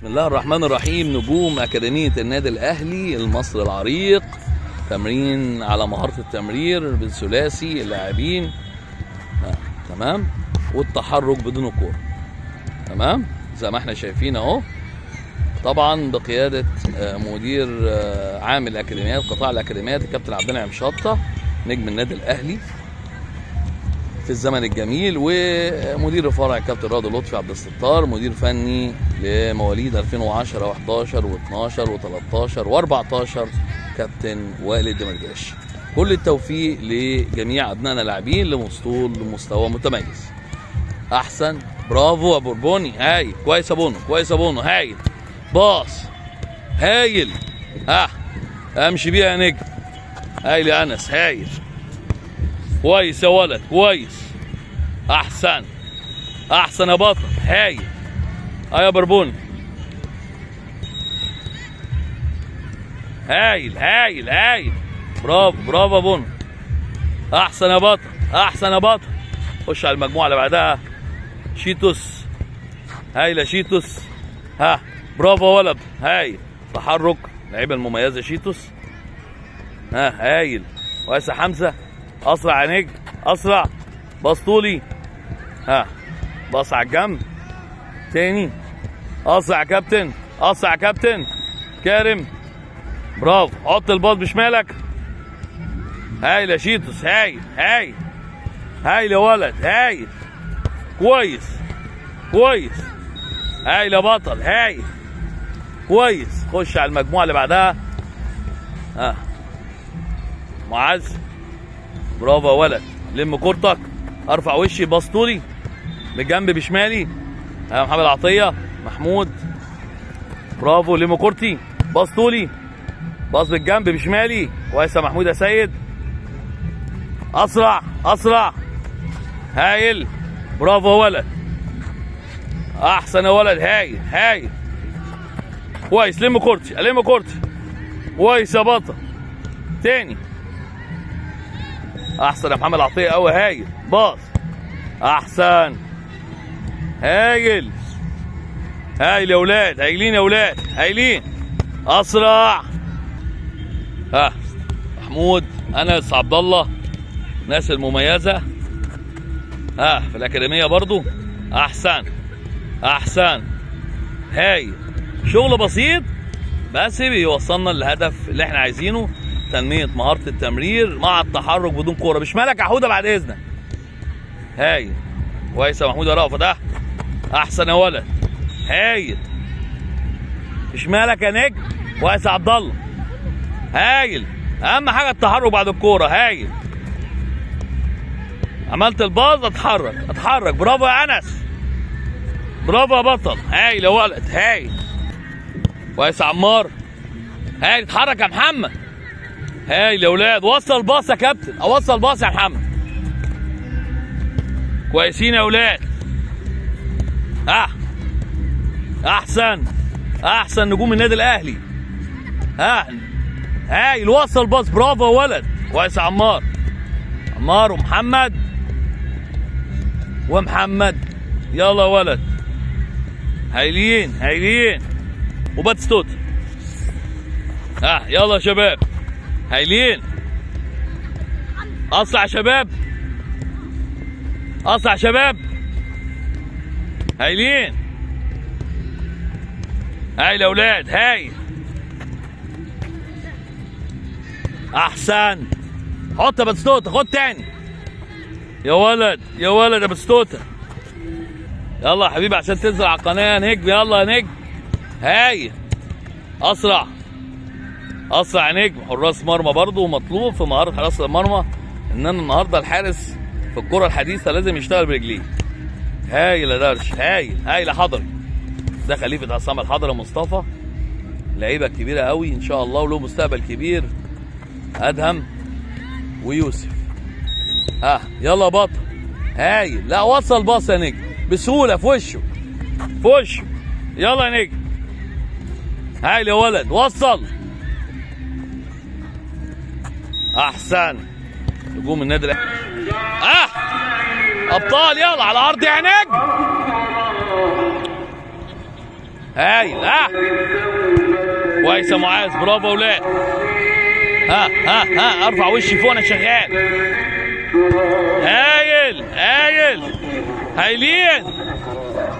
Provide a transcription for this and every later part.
بسم الله الرحمن الرحيم. نجوم أكاديمية النادي الأهلي المصري العريق، تمرين على مهارة التمرير بالثلاثي اللاعبين، تمام، والتحرك بدون الكورة، تمام زي ما احنا شايفين اهو، طبعا بقيادة مدير عام الأكاديميات، قطاع الأكاديميات، الكابتن عبد المنعم شطة نجم النادي الأهلي في الزمن الجميل، ومدير فرع الكابتن راضي لطفي عبد الستار، مدير فني لمواليد 2010 و11 و12 و13 و14 كابتن والد دمرداش. كل التوفيق لجميع ابنائنا اللاعبين لوصول لمستوى متميز. احسن، برافو يا بوربوني، هايل، كويس يا بونو، كويس يا بونو، هايل، باص هايل، ها امشي بيها يا نجم، هايل يا انس، هايل، كويس يا ولد، كويس، احسن، احسن يا بطل، هايل، يا بربوني، هايل هايل هايل، برافو برافو يا بونو، احسن يا بطل، احسن يا بطل. خش على المجموعة اللي بعدها، شيتوس، هايل يا شيتوس، ها برافو يا ولد، هايل، تحرك لعيبة المميزة شيتوس، ها هايل، كويس يا حمزة، اسرع يا نجم، اسرع، باص طولي، ها باص على الجنب تاني، اسرع يا كابتن، اسرع يا كابتن كارم، برافو، حط الباص بشمالك، هايل يا شيتوس، هايل هايل هايل يا ولد، هايل، كويس كويس، هايل يا بطل، هايل، كويس. خش على المجموعة اللي بعدها، ها معاذ، برافو يا ولد، لم كورتك، ارفع وشي، باص طولي بالجنب بشمالي، ها محمد عطية، محمود، برافو، لم كورتي، باص طولي، باص بالجنب بشمالي، كويس يا محمود يا سيد، اسرع اسرع، هايل، برافو يا ولد، احسن يا ولد، هايل هايل، كويس، لم كورتي، لم كورتي، كويس يا بطل، تاني، احسن يا محمد عطية قوي، هايل، باص، احسن، هايل هايل يا ولاد، هايلين يا ولاد، هايلين، اسرع، ها محمود، انس، عبد الله، الناس المميزة، ها في الاكاديمية برضو، احسن احسن، هايل، شغل بسيط بس بيوصلنا للهدف اللي احنا عايزينه، تنمية مهارة التمرير مع التحرك بدون كورة. بشمالك يا حوده بعد اذنك، هايل، كويس يا محمود يا رأفت، ده احسن يا ولد، هايل، بشمالك يا نجم، كويس يا عبد الله، هايل، اهم حاجة التحرك بعد الكورة، هايل، عملت الباص، اتحرك اتحرك، برافو يا انس، برافو يا بطل، هايل يا ولد، هايل، كويس يا عمار، هايل، اتحرك يا محمد، هايل يا ولاد، وصل باص يا كابتن، اوصل باص يا محمد، كويسين يا ولاد، احسن احسن، نجوم النادي الاهلي، ها هايل، وصل باص، برافو يا ولد، كويس يا عمار، عمار ومحمد ومحمد، يلا يا ولد، هايلين هايلين، وباتستوت، يلا يا شباب، هايلين، اسرع يا شباب، اسرع يا شباب، هايلين، هايل يا اولاد، هايل، احسن، حط يا باتستوتا، خد تاني يا ولد، يا ولد يا باتستوتا، يلا يا حبيبي عشان تنزل على القناة يا نجم، يلا يا نجم، هايل، اسرع اسرع يا نجم. حراس مرمى برضه مطلوب في مهارة حراسة المرمى، ان انا النهارده الحارس في الكره الحديثة لازم يشتغل برجليه. هايل يا درش، هايل هايل يا حضري، ده خليفة عصام الحضري مصطفى، لعيبة كبيرة قوي ان شاء الله وله مستقبل كبير، ادهم ويوسف، يلا يا بطل، هايل، لا وصل باص يا نجم بسهولة، في وشه في وشه، يلا يا نجم، هايل يا ولد، وصل، احسن، نجوم النادي الاهلي، ابطال، يلا على الارض يا نجم، هايل. ها كويس يا معاذ، برافو يا اولاد. ها ها ها، ارفع وشي فوق انا شغال. هايل هايل هايلين.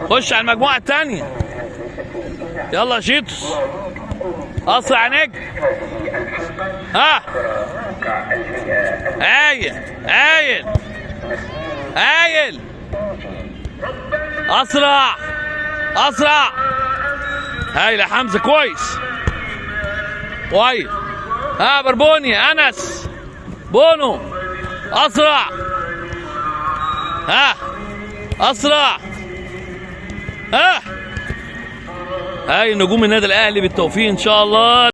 خش على المجموعة الثانية. يلا يا شيتوس، اسرع يا نجم. ها هايل هايل هايل، اسرع اسرع. هايل يا حمزة، كويس كويس. ها بربوني، انس، بونو، اسرع. ها اسرع. ها هاي نجوم النادي الاهلي، بالتوفيق ان شاء الله.